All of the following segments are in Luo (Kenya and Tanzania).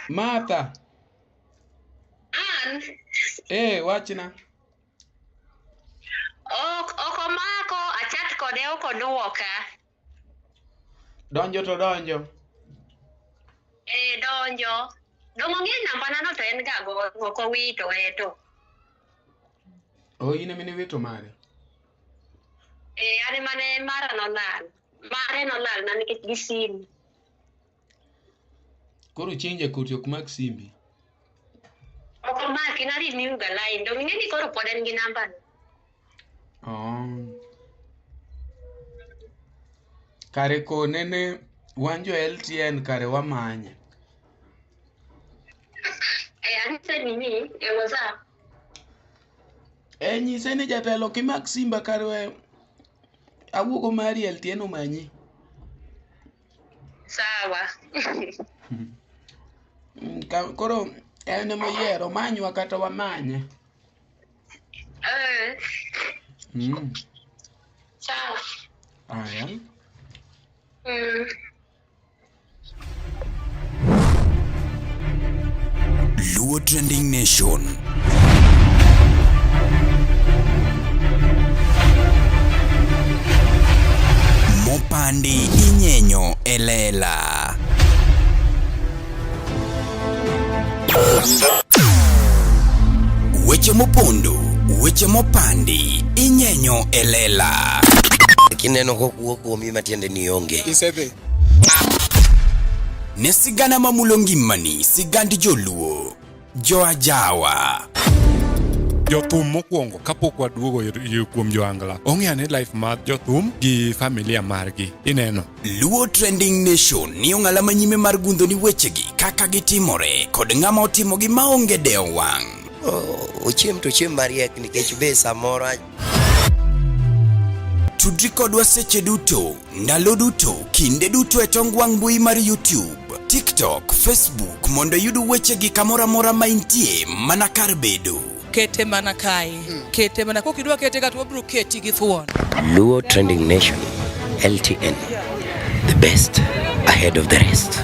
Martha. An. Eh, wachna. Ok ok omako, achat kode ok oduoka. Donjo to donjo. Eh, donjo. Dongo ng'e namba na no to en ga go ok owito eto. O in ema niwito mare. Eh, an ema ne mara nolal. Mare nolal na nikech gi simu. Koro chieng' jakoti ok mak simbi. Ok omaki, na renew ga line. Donge ing'e ni koro pod en gi namba no. Oh. Kare kone ne wan jo LTN kare wamanye. Eh, anyise nini e WhatsApp. E nyise ni jatelo kimak simba kare we awuogo mari LTN omanyi. Sawa. Koro en emoyiero omanywa kata wamanye. Eh. Sawa. Aya. Luo Trending Nation. Mopandi inyenyo e lela. Weche mopondo, weche mopandi inyenyo e lela. Kineno kokuo kuomi matiende ni onge. Isedhi. Ne sigana mamulo ngimani, sigand joluo, joajawa. Jothum mokwongo kapok waduogo kuom joangla ong'eyo ni life mar jothum gi familia margi ineno. Luo Trending Nation ni ong'ala manyime mar gundho ni wechegi kaka gitimore kod ng'ama otimogi maonge dewo wang'. Ochiem to ochiem mariek nikech be samoro Tudri kodwa seche duto, ndalo duto, kinde duto e tong wang' mbui mar YouTube, TikTok, Facebook mondo iyud wechegi kamoro amora ma intie mana kar bedo. Kete mana kae. Kete mana kok idwa kete ka to wabiro keti gi thuon. Luo Trending Nation, LTN, the best ahead of the rest.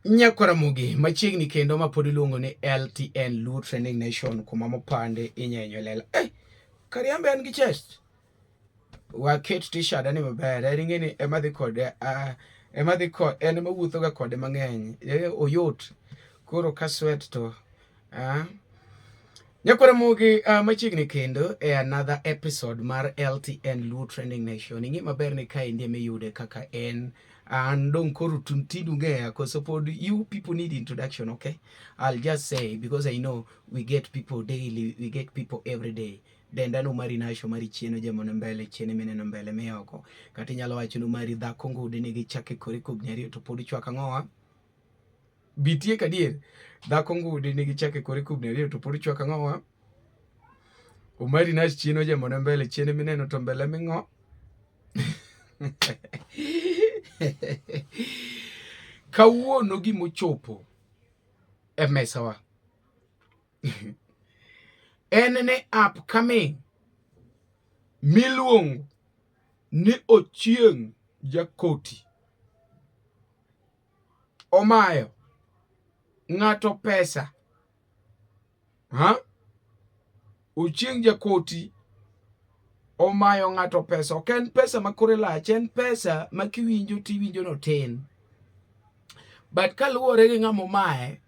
Nyakwaramogi machiegni kendo ma pod iluongo ni LTN Luo Trending Nation kuma mopande inyenyo lela. Eh, kariambe an gi chest. Waket t-shirt ani maber. En ing'e ni ema dhi kode, uh, ema dhi kode, en ema wuotho ga kode mang'eny. Eh, oyot. Koro ka sweat to ah. Nyakwaramogi machiegni kendo e another episode mar LTN Luo Trending Nation. Ing'e maber ni kaendi ema iyude kaka en an dong' koro tinde ung'eya koso pod you people need introduction, okay? I'll just say because I know we get people daily, we get people every day. Denda no mari nasho mari chien ojemone mbele chien mineno mbele mioko. Kata inyalo wacho ni mari dhako ngude nigi chak e kore kogni ariyo to pod chwako ang'owa? Bitie kadier. Dhako ngudi nigi chak e kore kubni ariyo to pod chwako ang'owa? Omari Nash chien ojemone mbele chien mineno to mbele ming'o. Kawuono gimochopo e mesawa en ni upcoming miluongo ni Ochieng' Jakoti omayo ng'ato pesa ha? Ochieng' Jakoti omayo ng'ato pesa. Ok en pesa ma kore lach, en pesa ma kiwinjo tiwinjo notin. But kaluwore gi ng'ama omaye,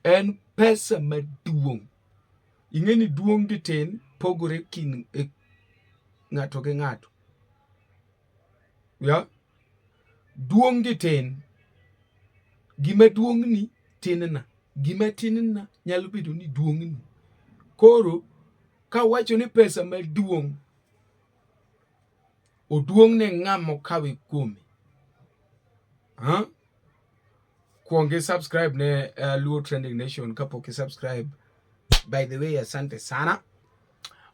en pesa maduong'. Ing'e ni duong' gi tin pogore kind e, ng'ato gi ng'ato. Ya? Duong' gi tin. Gima duong'ni tinna. Gima tinna nyalo bedo ni duong'ni. Koro kawacho ni pesa maduong' oduong' ne ng'ama okawe kuome. Ha? Kuong i subscribe ne Luo Trending Nation kapok i subscribe. By the way, asante sana.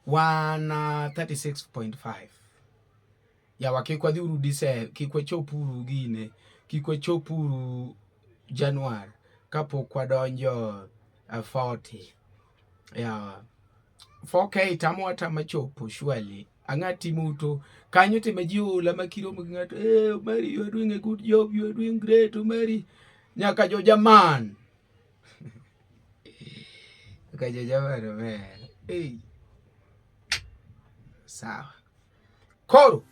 Wan 36.5. Yawa kik wadhi uru dise, kik wachop uru gine, kik wachop uru Januar kapok wadonjo 40. Yawa 4K tamo atama chopo surely. Ang'a timo to kanyo te ma ji ola ma kiromo gi ng'ato, "Hey, Omari, you are doing a good job, you are doing great, Omari." Nyaka jo Jaman. Nyaka jo Jaman omera. Hey. Sawa. Koro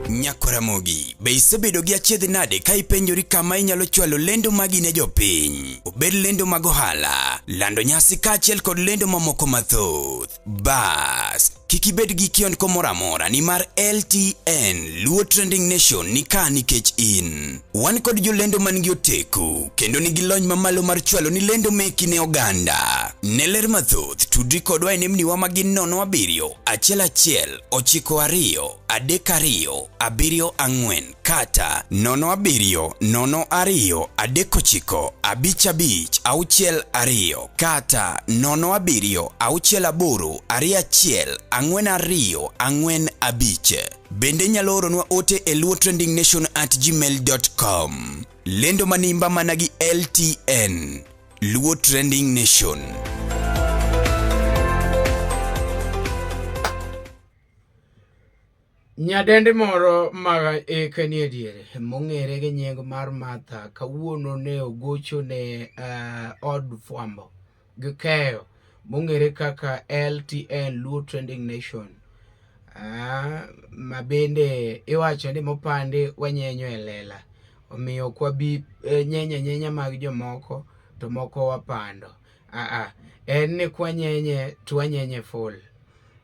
Nyakoramogi, be isebedo gi achiedh nade ka ipenjori kama inyalo chwalo lendo magi ne jopiny? Obed lendo mag ohala, lando nyasi kaachiel kod lendo mamoko mathoth. Bas, kik ibed gi kiondko moro amora nimar LTN Luo Trending Nation ni ka nikech in. Wan kod jolendo man gi oteku kendo nigi lony mamalo mar chwalo ni lendo meki ne oganda. Ne ler mathoth, tudri kodwa e nembniwa ma gin 07 11 92 32 74 kata 07 02 39 55 62 kata 07 68 21 42 45. Bende inyalo oronwa ote e luotrendingnation@gmail.com. Lendo manimba mana gi LTN. Luo Trending Nation. Nyadendi moro ma eke nie diere mong'ere gi nying mar Martha kawuono ne ogocho ne od fwambo gi keyo mong'ere kaka LTN Luo Trending Nation ma bende iwacho ni mopandi wanyenyo e lela omiyo ok wabi nyenyo anyenya mag jomoko to moko wapando. Aa, en ni kwanyenye to wanyenye full.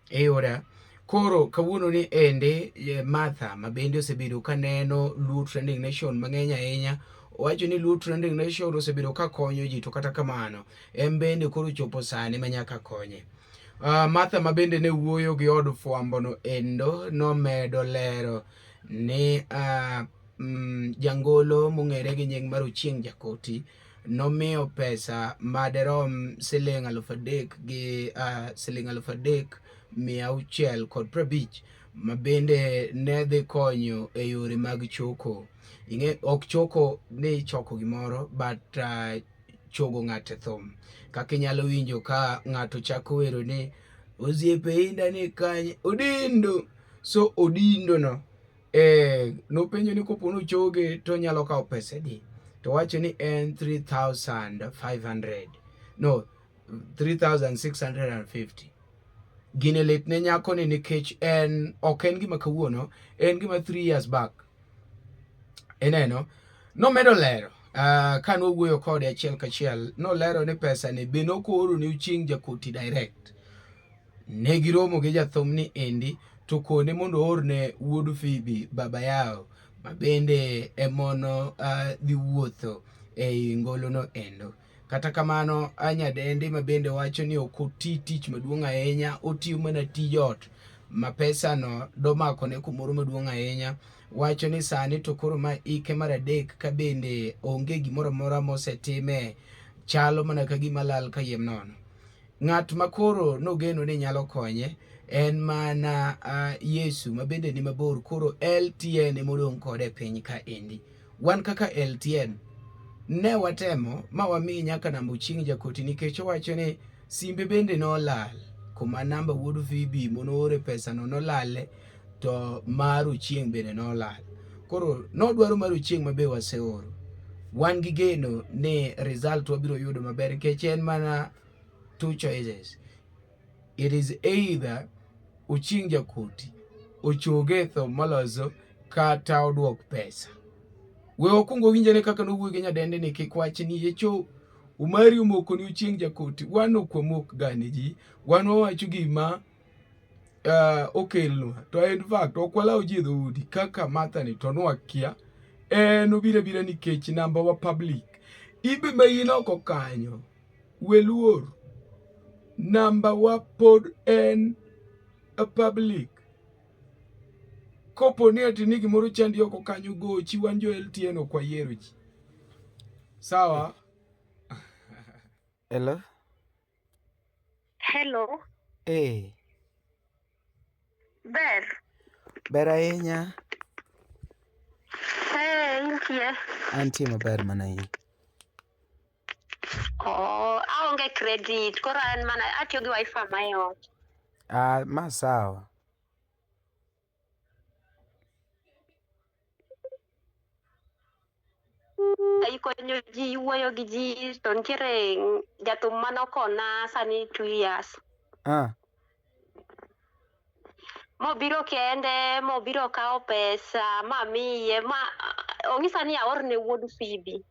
Iyuda? Koro kawuono ni ende Martha ma bende osebedo ka neno Luo Trending Nation mang'eny ahinya owacho ni Luo Trending Nation osebedo ka konyo ji to kata kamano en bende koro chopo sani ma nyaka konye. Martha ma bende ne wuoyo gi od fwambo no endo nomedo lero ni jangolo mong'ere gi nying mar Ochieng' Jakoti nomiyo pesa maderom siling 3000 gi siling 3650 ma bende ne dhi konyo e yore mag choko. Ing'e ok choko ni choko gimoro but chogo ng'ato e thum. Kaka inyalo winjo ka ng'ato chako wero ni osiepe inda ni kanye odindo. So odindo no nopenjo ni kopo nochoge to onyalo kawo pesa adi to owacho ni en 3500 no 3650. Gini lit ne nyakoni nikech en ok en gima kawuono, en gima 3 years back. Ineno? Nomedo lero ka nowuoyo kode achiel kachiel nolero ni pesa ni be nokooro ne Ochieng' Jakoti direct. Ne giromo gi jathum ni endi to kone mondo oorne wuod Phoebe Baba Yao ma bende emono dhi wuotho ei ngolono endo. Kata kamano nyadendi ma bende wacho ni ok oti tich maduong' ahinya, otiyo mana tij ot ma pesa no domakone kumoro maduong' ahinya. Wacho ni sani to koro ma ike mar adek ka bende onge gimoro amora mosetime, chalo mana ka gima lal kayiem nono. Ng'at ma koro nogeno ni nyalo konye en mana Yesu ma bende ni mabor koro LTN emodong' kode e piny ka endi. Wan kaka LTN ne watemo ma wamiyi nyaka namba Ochieng' Jakoti nikech owacho ni simbe bende nolal kuma namba wuod Phoebe monoore pesa no nolale to mar Ochieng' bende nolal. Koro nodwaro mar Ochieng' ma be waseoro. Wan gi geno ni result wabiro yudo maber nikech en mana two choices. It is either Ochieng' Jakoti ochoge e tho moloso kata oduok pesa. We wakwong wawinj ane kaka nowuoyo gi nyadendi ni kik wach ni yecho Omari omoko ni Ochieng' Jakoti. Wan ok wamok ga ne ji. Wan wawacho gima okelnwa. To in fact ok walaw ji e dhoudi kaka Martha ni to nwakia. En obiro abira nikech namba wa public. Ibe ma in oko kanyo we luor. Namba wa pod en a public. Kopo ni ati ni gimoro chandi oko kanyo gochi wan jo LTN ok wayiero ji. Sawa? Hello? Hello. Eh. Ber. Ber ahinya. Eh, intie. Antie maber mana in. Oh, aonge credit. Koro an mana atiyo gi wifi ma e ot. Ah, ma sawa. Ikonyo ji wuoyo gi ji to nitiere jathum manokona sani 2 years. Ah. Mobiro kende, mobiro kawo pesa mamiye, ma onyisa ni aorne wuod Phoebe.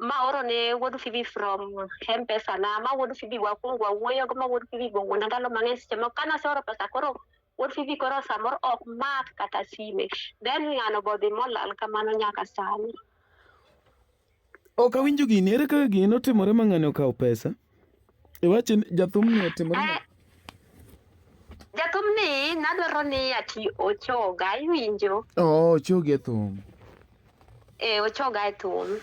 Ma oro ne wuod Phoebe from M-Pesa na, ma wuod Phoebe wakwongo wawuoyo go, ma wuod Phoebe be ndalo mang'eny. Seche moko ka naseoro pesa, koro wuod Phoebe koro samoro ok mak kata sime, then ng'ano bodhi molal kamano nyaka sani. Ok awinjo gini, ere kaka gini notimore ma ng'ani okawo pesa? Iwacho ni jathumni otimore Eh, jathumni nadwaro ni ati ochoga, iwinjo? Oh, ochogi e thum. Eh, ochoga e thum.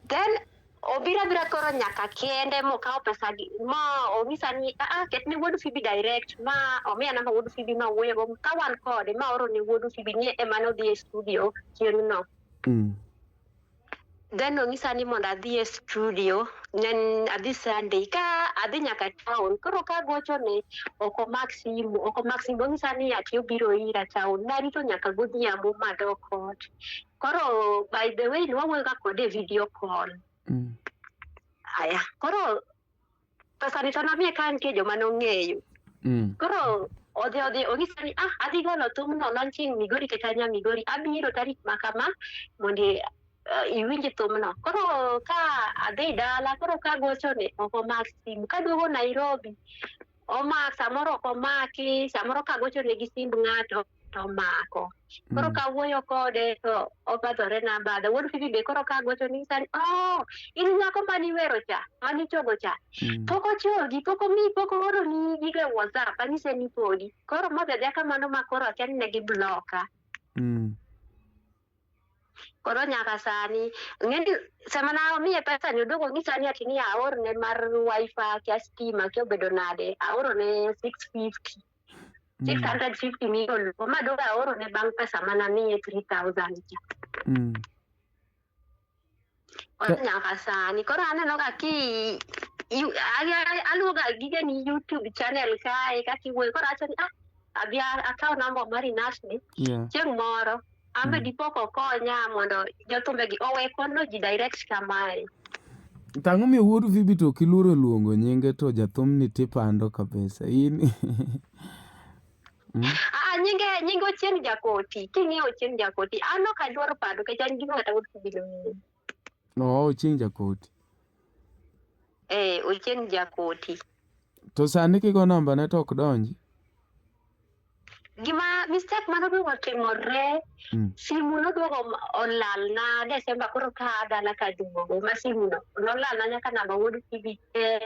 Then obiro abira koro nyaka kende mokawo pesa gi ma onyisa ni ah, ket ne wuod Phoebe direct, ma omiya namba wuod Phoebe ma wuoyogo ka wan kode, ma oro ne wuod Phoebe ni ema nodhi e studio chieng'no. Then onyisa ni mondo adhi e studio, ne adhi Sunday ka adhi nyaka town. Koro ka agochone ok omak simu, ok omak simu. Onyisa ni ati obiro ira town. Narito nyaka godhiambo madok ot. Koro by the way nwawuoyo ga kode e video call. Aya, koro pesa ni to namiye ka nitie joma nong'eyo. Koro odhi onyisa ni ah, adhi golo thumno launching Migori kata nya Migori, abiro tarik ma kama mondo iwinj thumno. Koro ka adhi dala, koro ka gochone ok omak simu. Kaduogo Nairobi omak, samoro ok omaki, samoro kagochone gi simb ng'ato to omako. Koro kawuoyo kode to obadhore na abadha. Wuod Phoebe be koro kagocho ni sani, oh, in nyako maniwero cha, manichogo cha. Pok ochogi, pok omiyi, pok ooroni gigo e WhatsApp, anyise ni podi. Koro modhi adhiya kamano ma koro akia ni ne gibloka. Koro nyaka sani, ng'eni sama namiye pesa ni oduogo onyisa ni ati ni aorne mar wifi, akia stima, akia obedo nade, aorone 650. 650 migolo, ma duogo aorone bang' pesa manamiye 3000 cha. Koro nyaka sani, koro aneno ga ki aluwo ga gigeni YouTube channel kae kaka iwuoyo. Koro awacho ni ah, abi akaw namba mar Inas ni. Chieng' moro, an be dipo kokonya mondo jothumbegi owe kono ji direct kamae. To ang'o miyo wuod Phoebe to ok iluoro luongo nyinge to jathumni tipando kabisa? In Ah, nyinge Ochieng Jakoti. King'iyo Ochieng Jakoti, an ok adwar pando nikech an gi ng'ata wuod Phoebe nong'eyo. Oh, Ochieng Jakoti. Eh, Ochieng Jakoti. To sani kigo namba ne to ok donji. Gima mistake manoduogo timore, simu noduogo olalna Desemba, koro ka dala kaduogo ma simu no nolalna nyaka namba wuod Phoebe.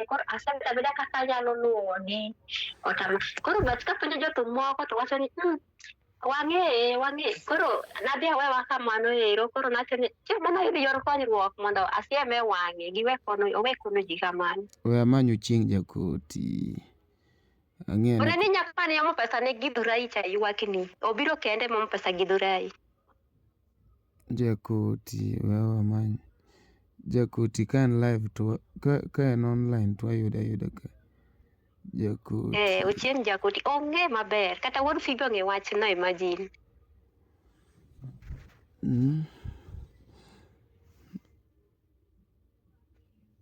Koro asebedo abeda kaka anyalo luwogi otama. Koro but kapenjo jothum moko to wacho ni wang'eye, wang'eye. Koro nadhi awewa kamano ero. Koro nawacho ni chieng' moro nayud yor konyruok mondo asieme wang'e giwe kono, owe kono ji kamano. We amany Ochieng Jakoti. Ang'eyo One ni nyako mane omo pesa ne Githurai cha ywakni. Obiro kende momo pesa Githurai. Jakoti, we wamany. Jakoti ka en live to ka en online to wayude ayuda ka. Jakoti. Eh, Ochieng Jakoti ong'e maber. Kata wuod Phoebe ong'e wachno, imagine.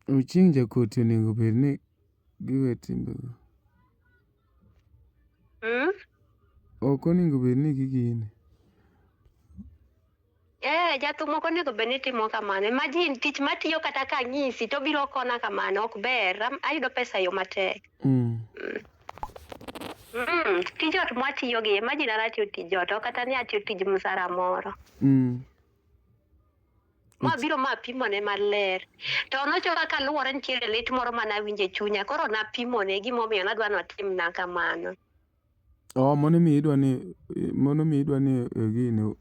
Ochieng Jakoti onego bed ni giwe timbego. Ok onego bed ni gigine. Eh, jathum ok onego bed ni timo kamano. Imagine tich matiyo kata ka anyisi to obiro kona kamano, ok ber. Ayudo pesa e yo matek. Tij ot mwatiyo gi, imagine an atiyo tij ot, ok kata ni atiyo tij msara moro. Ma biro ma apimone maler. To nochoka kaluwore nitiere lit moro mane awinjo e chunya, koro napimone gimomiyo nadwa notimna kamano. Oh, mano miyo idwa ni mano miyo idwa ni gini.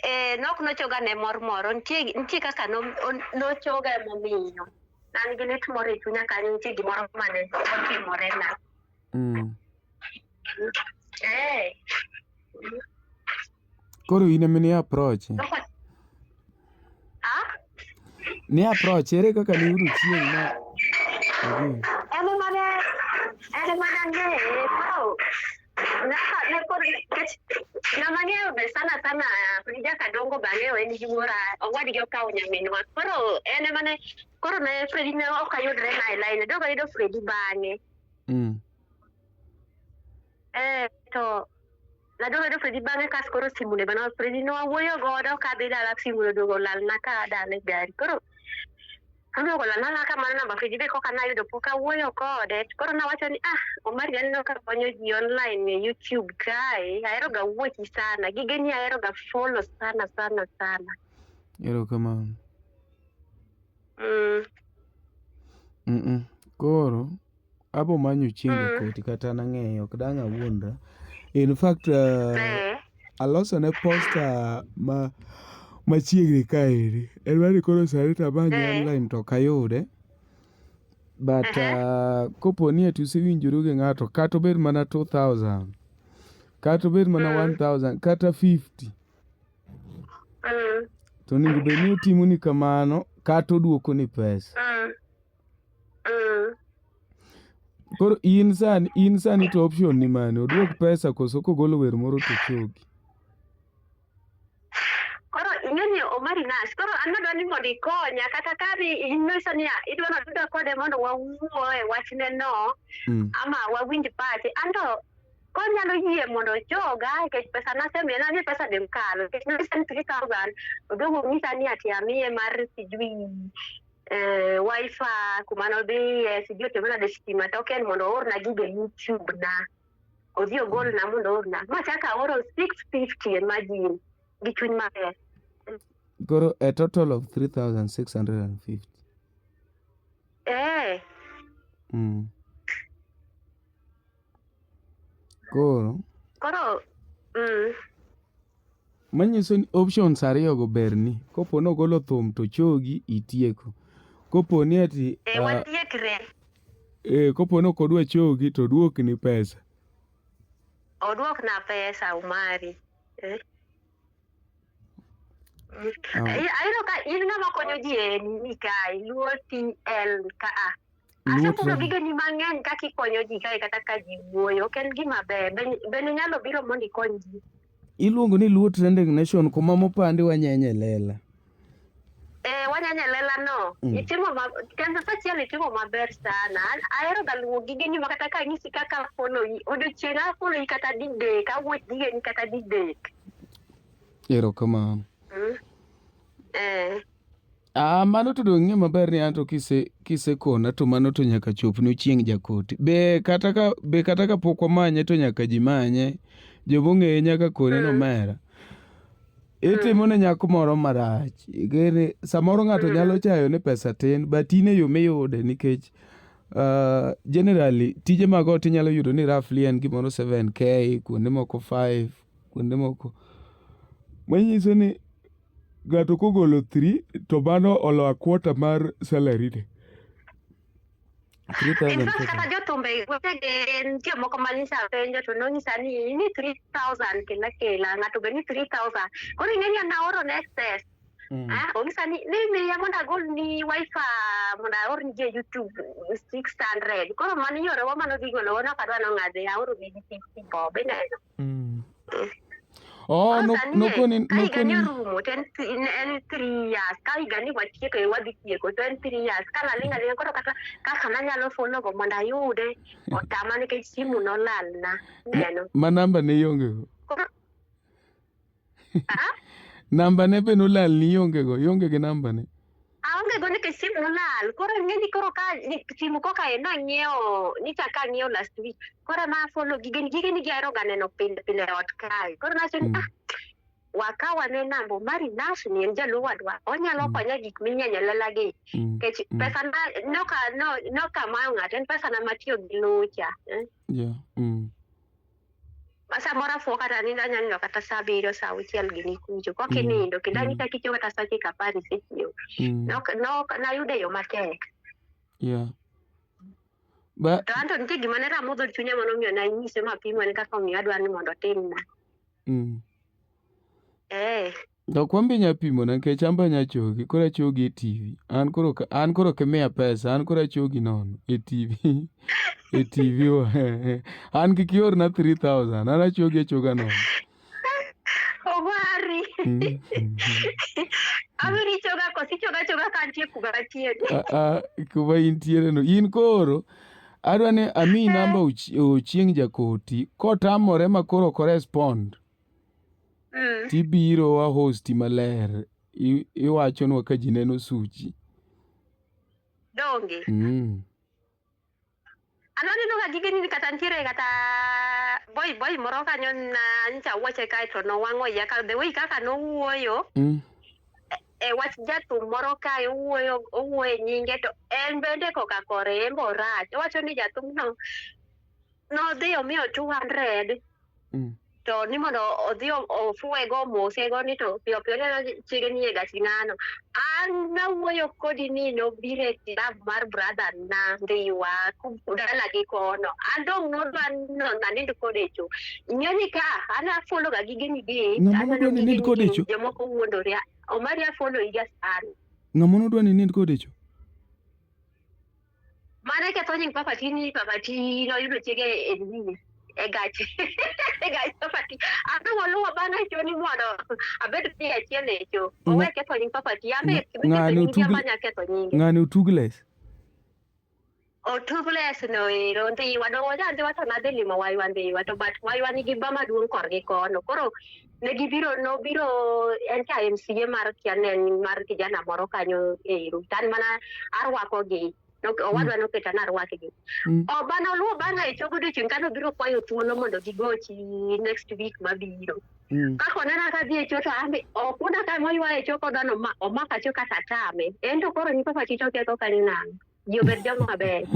Eh, nok nochoga ne mor moro, nitie kaka nochoga emomiyo. An gi lit moro e chunya kanyo, nitie gimoro mane otimore na. Koro in ema ni approach. Ah? Ni approach ere kaka niyudo chieng' ma Ema En mana ng'eye koro nyaka ne pod nikech ng'ama ng'eyo be sana sana Frida Kadongo be ang'eyo en gi wuora owadgi okawo nyaminwa koro en ema ne koro ne Fredi ne ok ayudre na e line dogo ayudo Fredi bang'e. Eh, to naduogo ayudo Fredi bang'e kas koro simu ne bana Fredi ne wawuoyo godo kadhi dala simu oduogo olalna ka dala e gari koro oduogo olalna kamano namba Fredi be koka nayudo pok awuoyo kode koro nawacho ni ah Omari aneno ka konyo ji online e YouTube kae ahero ga wuochi sana gigeni ahero ga follow sana sana sana. Erokamano. Koro abo manyo chieng' jakoti kata an ang'eye ok dang' awuondra. In fact alosone poster ma machiegni kaeri. En mana ni koro sani to amanye online to ok ayude. But kopo ni ati usewinjoru gi ng'ato kata obed mana 2000, kata obed mana 1000, kata 50. To onego bed ni otimoni kamano kata oduokoni pesa. Koro in sani, in sani to option ni mane? Oduok pesa koso kogolo wer moro to chogi? Koro ing'e ni Omari Nash, koro an adwa ni mondo ikonya kata ka ni inyisa ni idwa ni atuda kode mondo wawuo e wachne no ama wawinj pache. Anto konyalo yie mondo ochoga nikech pesa nasemiye namiye pesa be mokalo nikech nonyisa ni 3000 oduogo onyisa ni ati amiye mar sijui wifi kuma nodhiye sijui otimo nade stima token mondo oorna gige YouTube na odhi ogolna mondo oorna machako aoro 650 imagine gi chuny maber. Koro a total of 3650. Koro Koro manyiso ni options ariyo go berni. Kopo ni ogolo thum to chogi itieko. Kopo ni ati watiekre. Kopo ni ok odwa chogi to oduokni pesa. Oduokna pesa Omari. Ayudo ka in ng'ama konyo ji e nini kae, Luo TL ka a. Asepuonjo gigeni mang'eny kaka ikonyo ji kae kata ka ji wuoyo, ok en gima ber. Bende inyalo biro mondo ikony ji. Iluongo ni Luo Trending Nation kuma mopandi wanyenye lela. Wanyenye lela no. Itimo ma, kendo achiel itimo maber sana. Ahero ga luwo gigeni ma kata ka anyisi kaka follow yi. Odiochieng' a follow yi kata didek, awuoch gigeni kata didek. Erokamano. Mano to dong' ing'e maber ni anto kisekona to mano to nyaka chopni chieng' jakoti. Be kata ka pok wamanye to nyaka ji manye. Jomong'eye nyaka kone ni omera. Itimo ne nyako moro marach. Igeni samoro ng'ato nyalo chayo ni pesa tin but in e yo miyude nikech generally tije mag ot inyalo yudo ni roughly en gimoro 7k, kuonde moko 5, kuonde moko. Manyiso ni ng'ato kogolo 3 to mano olo a quarter mar salary ne. In fact, kata jothumbe wetege nitie moko manyicha penjo to nonyisa ni ni 3000 kela kela ng'ato be ni 3000 koro ing'e ni an aoro ne excess. Onyisa ni miya mondo agol ni wifi mondo aor ni ji e YouTube 600 koro mano yorewa mano dhi golo no kadwa nong'adhe aoro ni 50 bob ineno. Oh, Koro no, sani no e, koni, ka no higani koni. orumo to en 3 years ka higani watieko e wadhi tieko to en 3 years ka naling' aling'a koro kata kaka nanyalo follow go mondo ayude otama nikech simu nolalna neno. Ma namba ne ionge go. Koro Namba ne be nolalni ionge go, ionge gi namba ne. Aonge go nikech simu nolal. Koro ing'e ni koro ka simu koka en nang'iewo nyicha ka ang'iewo last week. Koro ema afollow gigeni gigeni gi ahero ga neno pile pile e ot kae. Koro nawacho ni ah wakaw ane namba Omari Nash ni en jaluo wadwa. Onyalo konya gik minyenyo e lela gi. Nikech pesa na noka no noka mayo ng'ato en pesa na matiyo gi lucha. Yeah. Ma samoro afuo kata nindo anyalo nindo kata saa 7 saa 6 gini kucho. Kok inindo kendo anyisa kichiewo kata saa 9 apar isechiewo. Nok nayudo e yo matek. Yeah. Ba To anto nitie gima ne ramodho chunya mano omiyo nanyise mapimo en kaka omiyo adwa ni mondo otimna. Ok wan be inya pimona nikech an be anya chogi, koro achogi e TV. An koro an koro ok imiya pesa, an koro achogi nono e TV. E TV wa. An kik iorna 3000, an achogi achoga nono. Omari. Awinjo choga koso ichoga choga ka antie kuma antie. Ah, ah, kuma intiere no. In koro adwa ni amiyi namba Ochieng' Jakoti, kotamore ma koro ok orespond. Tibiro wa hosti maler, iwachonwa ka ji neno suchi. Donge. An aneno ga gige nini kata nitiere kata boy boy moro kanyo na nyicha wuoche kae to nowang'o iya ka the way kaka nowuoyo e wach jathum moro kae owuoyo owuoyo e nyinge to en bende koka kore en be orach owacho ni jathumno nodhi omiyo 200 To ni mondo odhi ofuwego omosego ni to piyo piyo neno chiege ni e gach ng'ano. An nawuoyo kodi ni nobiro e club mar brother na Ndhiwa dalagi kono. An dong' nodwa no anind kode e cho. Ing'eyo ni ka an afollow ga gigeni gi. Ng'ama nodwa ni inind kode e cho? Jomoko wuondore. Omari afollow iga sana. Ng'ama nodwa ni inind kode e cho? Mane ketho nying Papa T ni Papa T noyudo chiege e nini e gach e gach Papa T. An to waluwo bang'e e cho ni mondo abed gi achiel e cho. Owe ketho nying Papa T. An be ketho Ng'ani nyingi otug ama anya ketho nyinge. ng'ani otugles. Otugles no ero Ndhiwa dongo ja Ndhiwa to nadhi limo waywa Ndhiwa to but waywa nigi ba maduong' korgi kono. Koro ne gibiro nobiro en ka MCA mar kia ne en mar kijana moro kanyo ero to an mana arwakogi owadwa noketa narwakgi oba noluwo bang'a e chogo odiochieng' ka nobiro kwayo thuolo mondo gigochi next week mabiro kaka onena ka dhi e cho to an be okuna ka moywaye e cho kodwa no omaka cho kata atame en to koro ni papa tito ketho kanyo nang'o ji obed joma ber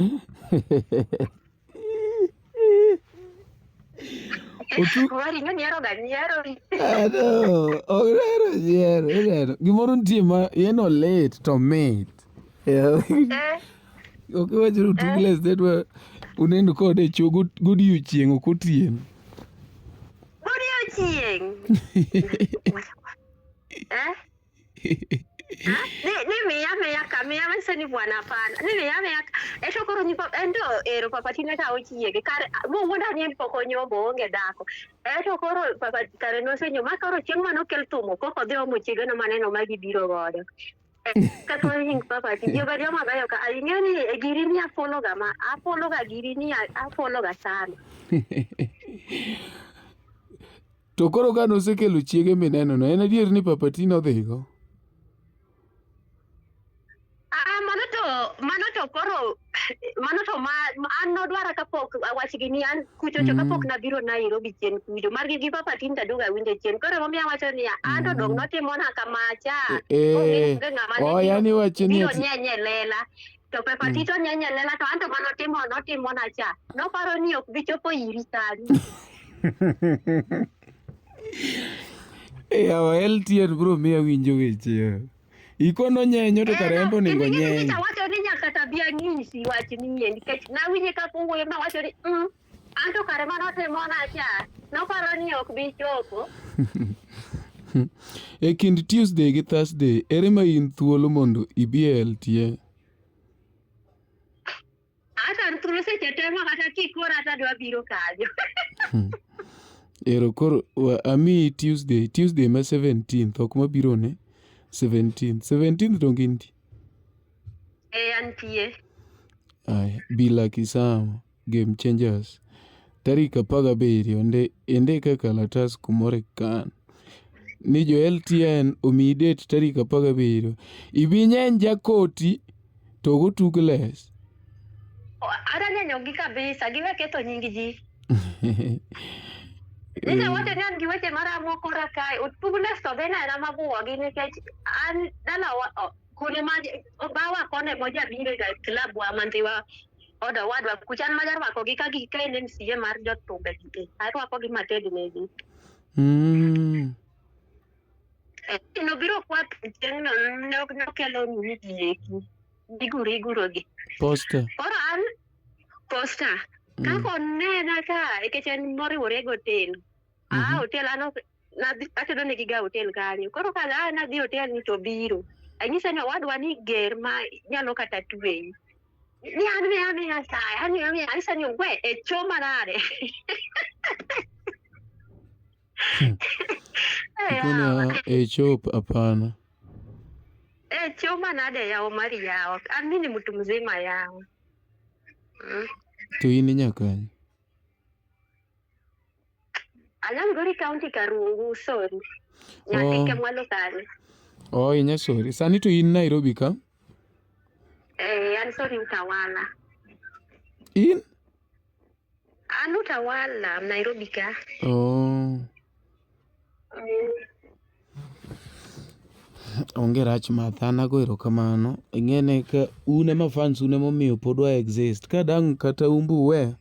Omari ing'e nyiero ga nyiero. Ano, ok nero nyiero, ineno. Gimoro nitie ma en olit to mit. Eh. Ok iwach ni utugles ne dwa unind kode e cho godiochieng' ok otieno. Godiochieng'. Eh? Ni ni miya miya ka miya manyiso ni bwana hapana. Ni miya miya ka. Eto koro nyipa en to ero papa tine ka ochiege kar mowuonda ni en pok onyombo oonge dhako. Eto koro papa kare nosenyombo ma koro chieng' mane okel thum kok odhi omo chiege no maneno ma gibiro godo. Kata nying papa ti joga joma bayo ka ing'eyo ni e giri ni afolo ga ma afolo ga giri ni afolo ga sana. To koro ka nosekelo chiege mineno no, en adier ni Papa T nodhigo? Ah, mano to mano to koro mano to ma an nodwara kapok wachgi ni an kucho cho kapok nabiro Nairobi chien kucho margi gi Papa T to aduogo awinjo chien koro emomiyo awacho niya an to dong notimona kamacha Eh, onge ng'ama ne oh, biro- yani iwacho ni biro ati nyenye lela to Papa T to nyenye lela to an to manotimo notimona cha noparo ni ok bi chopo iri sani Eh, yawa LTN bro miya winjo weche. ya. Ikono nyenyo to kare en to onego nyeny. Awacho ni nyaka tabia ng'isi wach nie nikech nawinje kaka owuoyo mawacho ni an to kare manotimona cha noparo ni ok bi chopo. E kind Tuesday gi Thursday, ere ma in thuolo mondo ibi e LTN? Ata an thuolo seche te ma kata kikora to adwa biro kanyo. Ero koro amiyi Tuesday, Tuesday ma 17th ok mabiro ne 17th. 17th donge intie? Eh antie. Aya, Bila Kisama, Game Changers. Tarik 17 nde indike e kalatas kumoro ikan. Ni jo LTN omiyi date tarik 17. Ibi nyeny jakoti to go tug les. Ada nyenyogi kabisa, giwe ketho nying ji. Nyicha wacho ni an gi weche maramo kora kae, otug les to dhi nena mabuogi nikech an dalawa kune ma bawa kone moja biro e club wa mandhiwa od owadwa kucha an maja rwakogi ka gi ka en MCA mar jothumbe gi e arwakogi mated negi. Eh, nobiro kwath chieng'no nokelo nini gi eki giguro igurogi. Posta. Koro an posta kaka onena ka nikech en moriwore gi otel. Ah, otel an ok Nadhi atedo negi ga hotel kanyo. Koro ka a nadhi hotel ni to biro. Anyise ni owadwa ni ger ma nyalo kata tweyi. Ni an ni an ni Nyasaye, an ni an ni anyise ni we e cho manade. Eh, Ikoni yawa. "Ah, e chop hapana. Eh, cho manade yawa mari yawa. An mimi ni mtu mzima yawa. To in inyakanye? Anya Migori County Karungu, sorry. Nyatike Oh. mwalo kanyo. Oh, inya sorry. Sani to in Nairobi ka? Eh, an sorry Utawala. In? An Utawala, Nairobi ka. Oh. Onge rach Martha, an ago erokamano. Ing'e ka un ema fans un emomiyo pod wa exist. Ka dang' kata umbu we,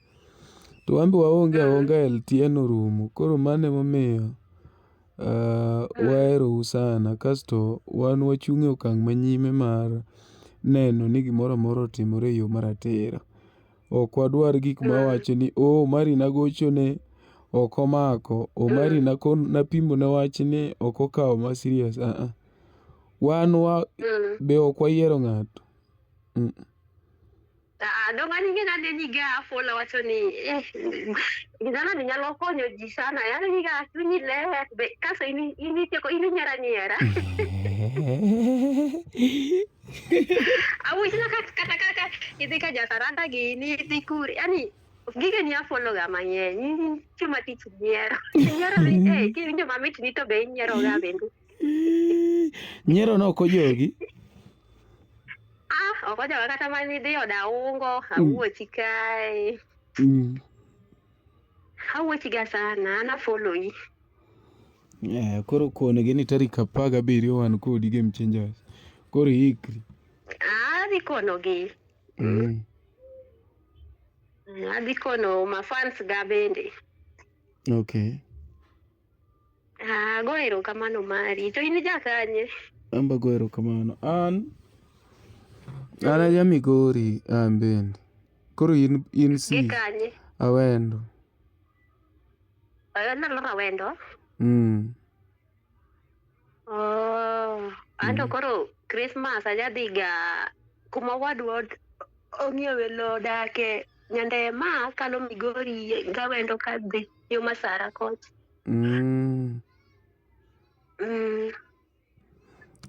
to wan be waonge aonga LTN orumo. Koro mano emomiyo waherou sana. Kasto wan wachung' e okang' manyime mar neno ni gimoro amora otimore e yo maratiro. Ok wadwar gik mawacho ni oh Omari nagochone ok omako, Omari napimone wachni ok okawo ma serious. Ah ah. Wan wa be ok wayiero ng'ato. Ah, dong an ing'e nade ni ga afola wacho ni eh, kijana ni nyalo konyo ji sana yani ni ga chunyi ler be kaso in in itieko in inyiero anyiera awinjo ka kata kaka idhi ka jakaranda gini idhi kure yani gige ni afollow ga mang'eny in chuma tich nyiero nyiero ni eh kiwinjo mamit ni to be inyiero ga bende. Nyiero no ok ojogi. Ah, ok ojoga kata mana idhi od aungo awuochi kae. Awuochi ga sana an afollow yi. Yeah, koro konegi ni tarik 17 wan kodi Game Changers. Koro iikri. Adhi konogi. Adhi kono mafans ga bende. Okay. Ah, go erokamano mari. To in ja kanye? An be ago erokamano. An aja Migori an bende. Koro in Gi si kanye? Awendo. Nalo Awendo? Oh, anto koro Christmas ajadhi ga kuma wadwa ong'iewe lowo dake Nyandema kalo Migori gawendo kadhi yo Masara kocha.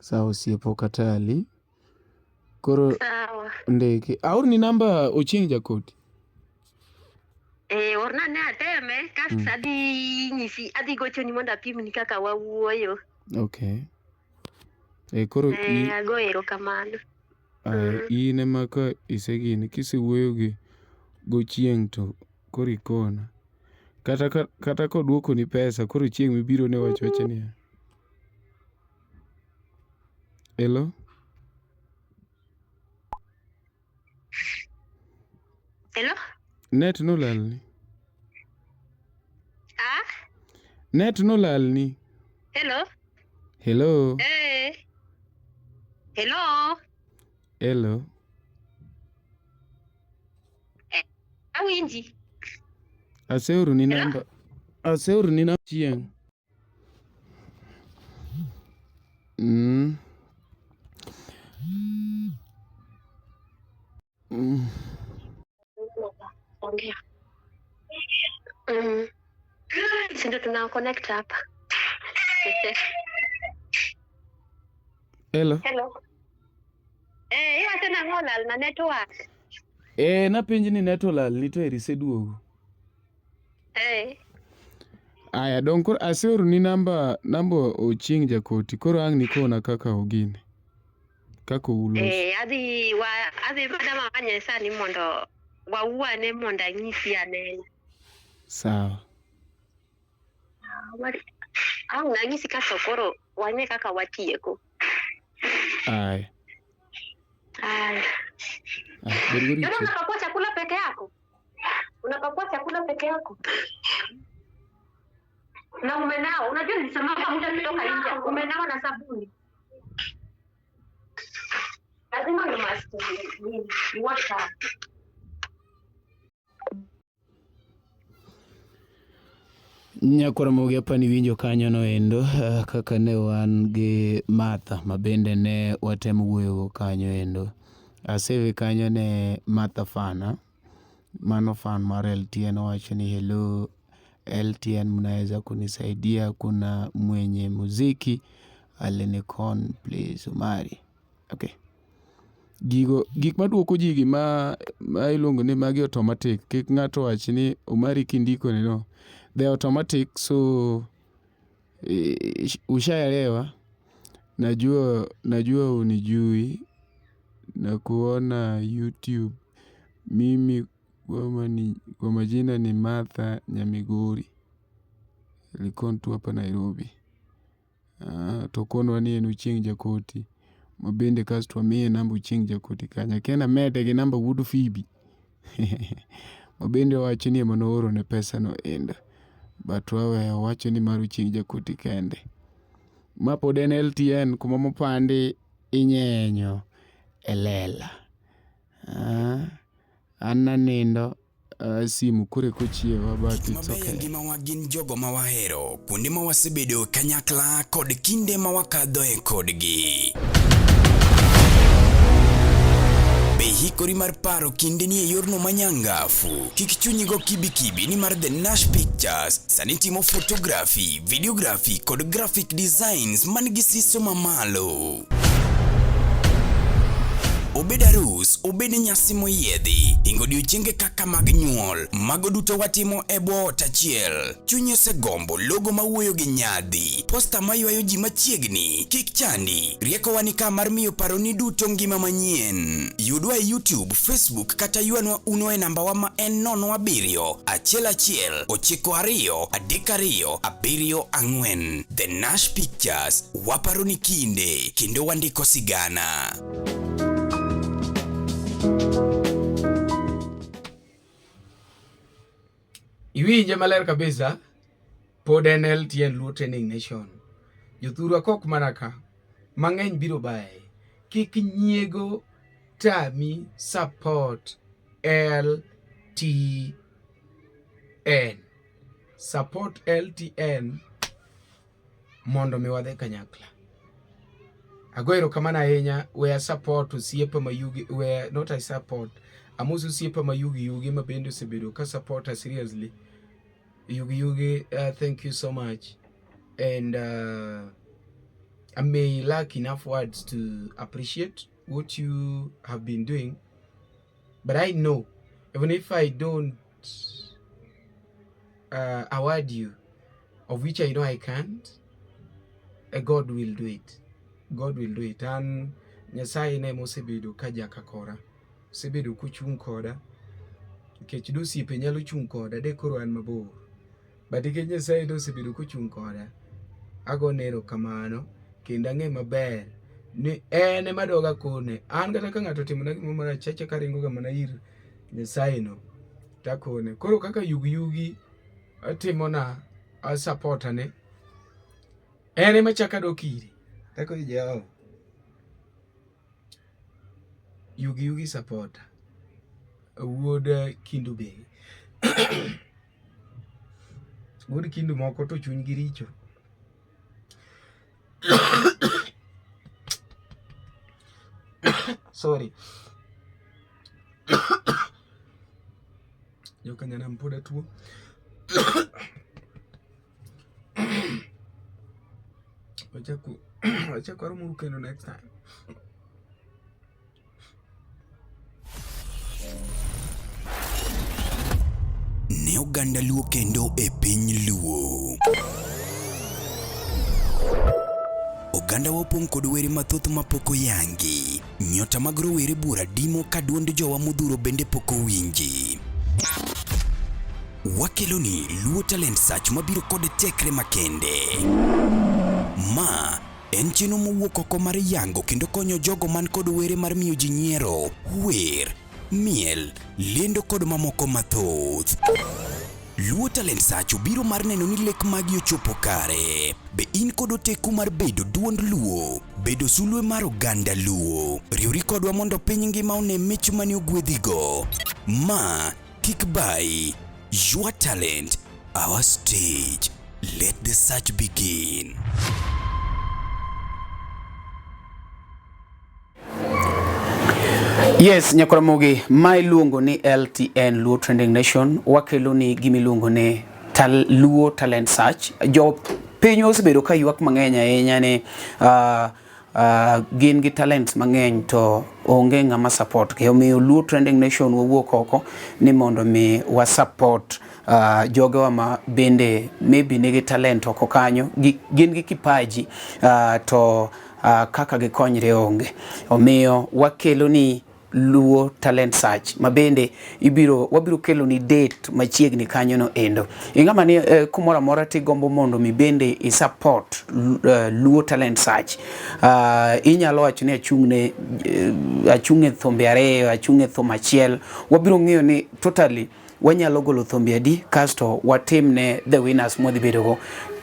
Sawa osiepa ok atali. Koro Sawa. ndiki. Aorni namba Ochieng' Jakoti. Eh, orna ne ateme kasto adhi nyisi adhi gochoni mondo apimni kaka wawuoyo. Okay. Eh, koro Eh, ago erokamano. In ema ka isegini kisewuoyo gi gochieng' to koro ikona. Kata koduokoni pesa koro chieng' mibiro ne wach wacha niya. Hello? Hello? Net nolalni. Ah? Net nolalni. Hello? Hello? Eh. Hello? Hello? Awinji. Aseoroni namba. Aseoroni namba chieng'. Ongea. Si ndio tuna connect hapa. Hello. Hello. Eh, iwacho nang'o olal na network? Eh, napenji ni net olalni to eri iseduogo. Eh. Aya, dong koro aseoroni namba Ochieng' Jakoti. Koro ang' nikona kaka ogini. Kaka uloso. Eh, adhi wa adhi madama manye sani mondo wawuane mondo anyisi anena. Sawa. Ang' nanyisi kasto koro wane kaka watieko. Aya. Aya. Ah, bed Yaani gorito. unapakua chakula peke yako? Unapakua chakula peke yako? Na umenawa, unajua nilisema hapa mtu akitoka nje, umenawa na sabuni. Lazima you must wash up. Nyakwar Ramogi apani winjo kanyo no endo eh, kaka ne wan gi Martha ma bende ne watemo wuoyogo kanyo endo. Aseve kanyo ne Martha Fana, mano fan mar LTN owacho ni hello LTN mnaweza kunisaidia kuna mwenye muziki alinikon please Omari. Okay. Gigo gik maduoko ji gi ma, ma iluongo ni magi automatic kik ng'ato wach ni Omari kindiko ni no. They are automatic so ushaelewa. Najua najua unijui na kuona YouTube. Mimi kwa majina ni Martha Nyamigori. Likon tu hapa Nairobi. Ah, to okonwa ni en Ochieng' Jakoti ma bende kasto wamiye namba Ochieng' Jakoti kanyo. Akia ni amede gi namba wuod Phoebe ma bende owacho ni ema noorone pesa no endo. But waweyo owacho ni mar Ochieng' Jakoti kende. Ma pod en LTN kuma mopandi inyenyo e lela. Ah, an nanindo simu koro eka ochiewa but Gik it's mabeyo e okay. ngimawa gin jogo ma wahero, kuonde ma wasebedo kanyakla kod kinde ma wakadhoe kodgi. Be ihikori mar paro kindeni e yorno manyangafu? Kik chunyi go kibikibi nimar The Nash Pictures sani timo photography, videography kod graphic designs man gi siso mamalo. Obed arus, obed nyasi moyiedhi, hingo odiochienge kaka mag nyuol, mago duto watimo e bwo ot achiel. Chunyi osegombo logo mawuoyo gi nyadhi, posta maywayo ji machiegni, kik chandi, riekowa ni ka mar miyo paroni duto ngima manyien. Yudwa e YouTube, Facebook kata ywanwa uno e nambawa ma en 07 11 92 32 74. The Nash Pictures, waparo ni kinde kendo wandiko sigana. Iwinje maler kabisa, pod en LTN Luo Training Nation. Jothurwa kok mana ka, mang'eny biro baye. Kik nyiego tami support LTN. Support LTN mondo mi wadhi kanyakla. Ago erokamano ahinya, we a support osiepa ma yugi, we not I support. Amoso osiepa ma yugi yugi ma bende osebedo ka supporta seriously. Yugi yugi, thank you so much. And I may lack enough words to appreciate what you have been doing, but I know even if I don't award you, of which I know I can't, God will do it. God will do it. An Nyasaye ne mosebedo ka jaka kora, osebedo kochung' koda, nikech dosiepe nyalo chung' koda de koro an mabor. But nikech Nyasaye ne osebedo kochung' koda, agone erokamano kendo ang'e maber ni en ema doga kone. An kata ka ng'ato otimona gimoro marach, achako aringo ga mana ir Nyasaye no takone. Koro kaka yugi yugi timona a supporter ne, en ema achako adok ire. Takone Jehova, yugi yugi supporter, wuod Kindu be. Wuod Kindu moko to chunygi richo. Sorry. Joka nyanam pod atuo. Wachako wachako warom kendo next time. Ne oganda Luo kendo e piny Luo. Oganda wa opong' kod were mathoth mapok oyangi. Nyota mag rowere buora dimo ka duond jowa modhuro bende pok owinji. Wakeloni Luo Talent Search mabiro kod tekre makende. Ma en chenro mowuok oko mar yango kendo konyo jogo man kod were mar miyo ji nyiero, wer, miel, lendo kod mamoko mathoth. Luo Talent Search obiro mar neno ni lek magi ochopo kare. Be in kod oteku mar bedo duond Luo, bedo sulwe mar oganda Luo? Riwri kodwa mondo piny ngima one mich mane ogwedhigo. Ma kik bayi. Your talent, Our stage. Let the search begin. Yes, Nyakoramogi, ma iluongo ni LTN Luo Trending Nation, wakelo ni gima iluongo ni Luo Talent Search. Jo piny osebedo ka ywak mang'eny ahinya ni gin gi talents mang'eny to onge ng'ama support gi. Omiyo Luo Trending Nation wawuok oko ni mondo mi wa support jogewa ma bende maybe nigi talent oko kanyo, gin gi kipaji to kaka gikonyre onge. Omiyo wakelo ni Luo Talent Search ma bende wabiro kelo ni date machiegni kanyo no endo. Ing'ama ni kumoro amora tigombo mondo mi bende i support Luo Talent Search. Inyalo wacho ni achung' e thumbe ariyo, achung' e thum achiel. Wabiro ng'iyo ni totally wanyalo golo thumbe adi kasto watimne the winners mwadhi bedogo.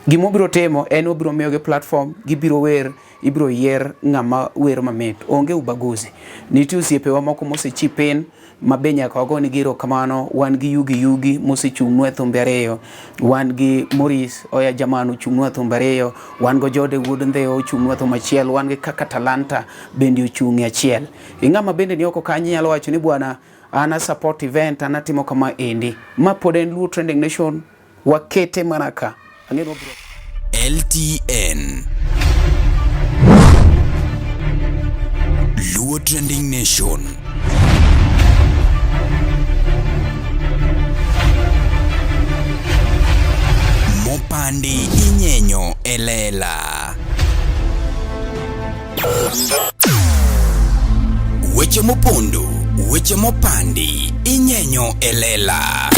Gima wabiro timo en wabiro miyogi platform, gibiro wer, ibiro yier ng'ama wer mamit. Onge ubaguzi. Nitie osiepewa moko mosechip in ma be nyaka wagonegi erokamano. Wan gi Yugi Yugi mosechung'nwa e thumbe ariyo. Wan gi Maurice Oya Jaman ochung'nwa e thumbe ariyo. Wan go Jode Wuod Ndhewa ochung'nwa e thum achiel. Wan gi Kaka Talanta bende ochung' e achiel. Ing'ama bende ni oko kanyo inyalo wacho ni bwana an a support event, an atimo kama endi. Ma pod en Luo Trending Nation, wakete mana ka. Ang'e ni wabiro LTN Luo Trending Nation. Mopandi inyenyo e lela. Weche mopondo, weche mopandi, inyenyo e lela.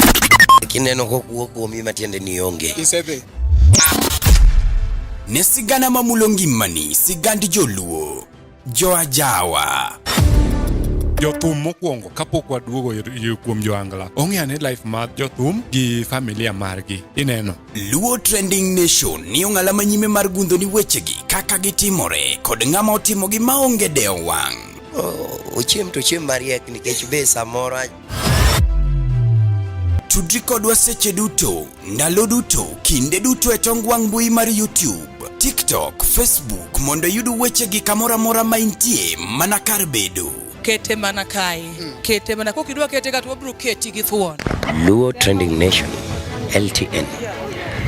Kineno kokuo kuomi matiende ni onge. Isedhi. Ne sigana mamulo ngimani, sigand joluo, joajawa. Jothum mokwongo kapok waduogo kuom joangla ong'e ane life mar jothum gi familia margi ineno. Luo Trending Nation ni ong'ala manyime mar gundho ni wechegi kaka gitimore kod ng'ama otimogi maonge dewo wang'. Ochiem to ochiem mariek nikech be samoro Tudri kodwa seche duto, ndalo duto, kinde duto e tong wang' mbui mar YouTube, TikTok, Facebook mondo iyud wechegi kamoro amora ma intie mana kar bedo. Kete mana kae. Kete mana kokidwa kete ka to wabiro keti gi thuon. Luo Trending Nation, LTN,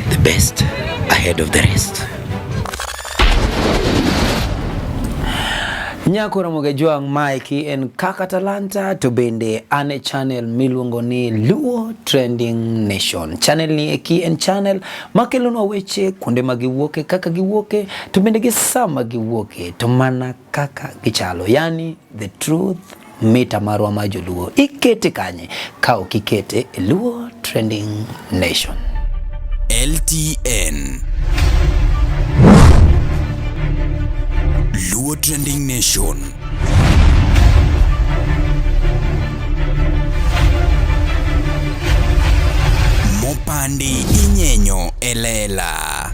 the best ahead of the rest. Nyako Ramogi Jwang' maeki en Kaka Talanta to bende an e channel miluongo ni Luo Trending Nation. Channel ni eki en channel makelonwa weche kuonde ma giwuoke, kaka giwuoke, to bende gi sama giwuoke, to mana kaka gichalo. Yani the truth mita marwa ma joluo. Ikete kanye ka ok ikete e Luo Trending Nation. LTN Luo Trending Nation. Mopandi inyenyo e lela.